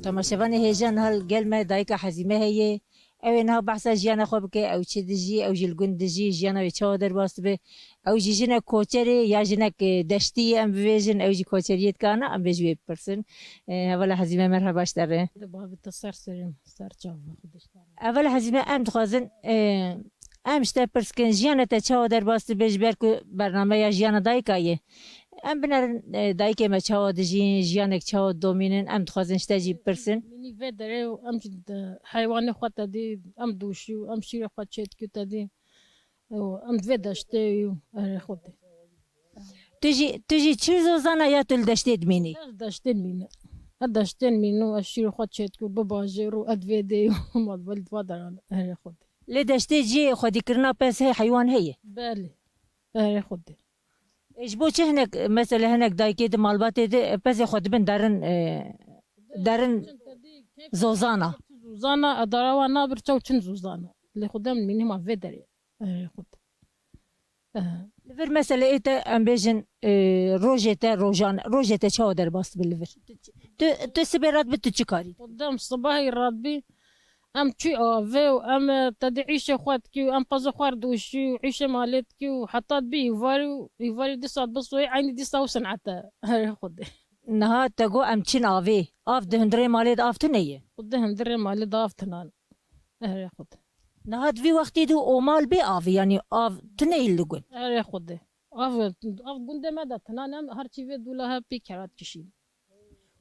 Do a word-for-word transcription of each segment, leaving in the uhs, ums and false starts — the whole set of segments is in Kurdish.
Temaşevanê hêja niha li gel me dayika Hezîme heye. Ew ê niha behsa jiyana xwe bike, ew çi dijî, ew jî li gund dijî, jiyana wê çawa derbas dibe. Ew jî jinek koçerê ya jinek, e, deştî ye, em bibêjin, ew jî koçeriyê dikana, em bê ji wê bipirsin. E, hevala Hezîme, merheba ji te re. Babi te ser serê min, ser çava xwe diştane. Hevala Hezîme, em dixwazin, e, em ji te pirs bikin, jiyana te çawa derbas dibe, ji ber ku bernameya jiyana dayika ye. Em binerin, e, dayikê me çawa dijîn, jiyanek çawa didomînin, em dixwazin ji te jî bipirsin. Mînî vê derê û em jî di heywanê xwe te dî, em dûşî û em şîrê xwe çêdikî te dî. Û em di vê deştê û erê xwe dê. Tu jî, tu jî çi zozana ya tu li deştê dimînî? Ez deştê mîne. Ez deştê mîne û ez şîrê xwe çêdikî û bibajêr û ez vê dê û ma di vê li va deran erê xwe dê. Lê deştê cihê xwedîkirina pez heye, heywan heye? Belê. Erê xwe dê. E, ji bo çi hinek, mesela hinek dayikê di malbatê de, e, pezê xwe dibin derin, e, derin zozana? Zozana, edara wan nabir çew çin zozana. Lê xwe dem mînî ma vê derê. Erê xwe dê. Eh. Li vir meseleyê te em bêjin, e, rojê te rojan, rojê te çawa derbas dibe li vir? Tu, tu sibê radbî tu çi karî? Xwe dem sibahî radbî. Em çû avê û em, e, tedî îşê xwe dikî û em pezê xwe dûşî û îşê malê dikî û heta dibî îvarî û îvarî dîsa dibe soyê eynî dîsa û sinete. Erê xwe dê. Niha te got em çin avê. Av di hundirê malê de av tune ye? Xwe di hundirê malê de av tune ne. Erê xwe dê. Niha di vî wextî de û mal bê avê, yanî av tune ye li gund? Erê xwe dê. Av, av gundê me de tune ne, her çî vê dûla he pê kera dikişîn.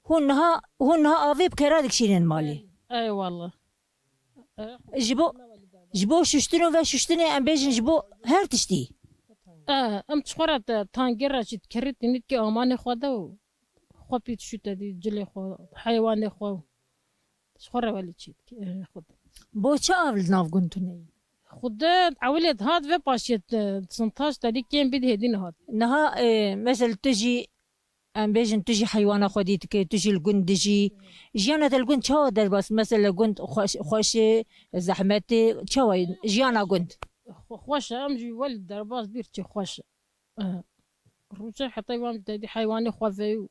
Hûn niha, hûn niha avê bi kera dikişînin malê? Ey, ey wallah. Ji bo, ji bo şuştin û veşuştinê em bêjin ji bo her tiştî. E, em çi xwe re te tangê re jî dikerî, tînî dikî amanê xwe de û xwe pî dişû te dî, cilê xwe, heywanê xwe. Ji xwe re welî çî dikî, e, xwe de. Bo çi av li nav gund tune ye? Xwe de ewilê dihat ve paşê, e, sintaş te dî kêm bî hêdî nihat. Niha, e, mesela tu jî Em bêjin tu jî heywana xwedî dikî, tu jî li gund dijî. Jiyana te li gund çawa derbas? Mesela gund xweş, xweş e, zehmet e, çawa ye jiyana gund? Xwe-, xweş e, em jî welî derbas bîr çi xweş e. Eh, rûçe heta wan te dî heywanê xwe veyû,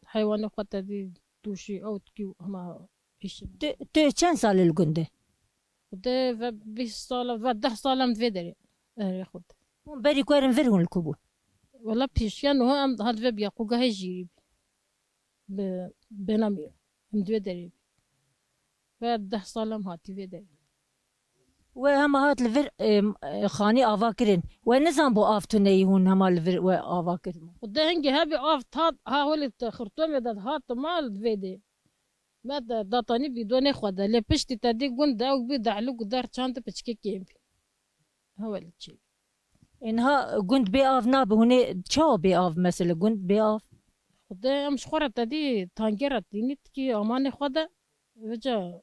heywanê xwe te dî dûşî ew dikî û hema pîşin. Tu, tu çend sal e li gund e? Xwedê ve bîst sal e, ve deh sal em di vê derê. Erê xwedê. Hûn berî ku erin vir hûn li ku bûn? Wela pêşiya niha em hat ve biya ku gahê jîrî bî. Bi, bênamî em di vê derê bî. Ve deh sal em hatî vê derê. We hema hat li vir, e, e, xanî ava kirin. We nizan bo av tuneyî hûn hema li vir we ava kirin. Xwedê hingê hebî av tat, ha holê te xirtomê de hat mal di vê dê. Me de datanî bîdonê xwe de, lê piştî te dî gund de ew bî dehlûk û der çand piçkê kêm bî. Hewe li çê bî. Ê niha gund bê av nabe, hûn ê çawa bê av, mesela gund bê av? Xwedê em ji xwe re te dî tangê re tînî dikî amanê xwe de, vêca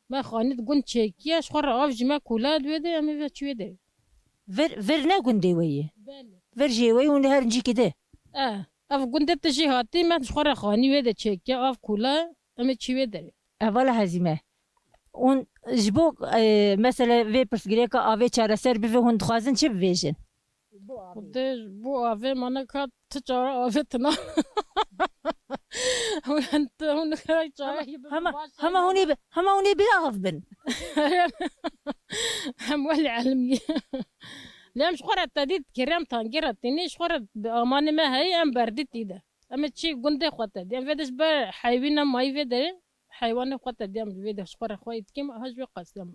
me xanî di gund çêkiye, ji xwe re av jî me kûla di wê de, em ê ve çi wê de. Vir, vir ne gundê we ye? Belê. Vir jê we ye, hûn ê herin cîkî de? E, ev gundê tu jî hatî, me ji xwe re xanî wê de çêkiye, av kûla, em ê çi wê derê. Hevala Hezîme. Hûn ji bo, e, mesele vê pirsgirêka avê çareser bibe, hûn dixwazin çi bibêjin? Xwedê ji bo avê mane ka tu çare avê tuna. Hûn, hûn çare Hema, hema hûn ê bi, hema hûn ê bê av bin. Em welî elimî. Lê em ji xwe re te dît, kerem tangê re tînî, ji xwe re bi amanê me heyî, em berdî tî de. Em ê çî gundê xwe te dî. Em vê de ji ber heywîna mayî vê derê, heywanê xwe te dî, em vê de ji xwe re xweyî dikêm, ha ji wê qasî em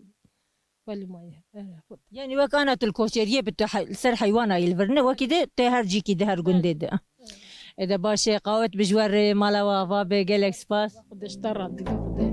welî mayî. Erê, xwe te. Yanî wek ana tu li koçeriyê bi tu he-, li ser heywana yî li vir ne, wekî de tê her cîkî de, her gundê de. Ê de baş e, qawet bi ji we re, mala we ava be, gelek spas. Xwedê ji te razî be, Xwedê.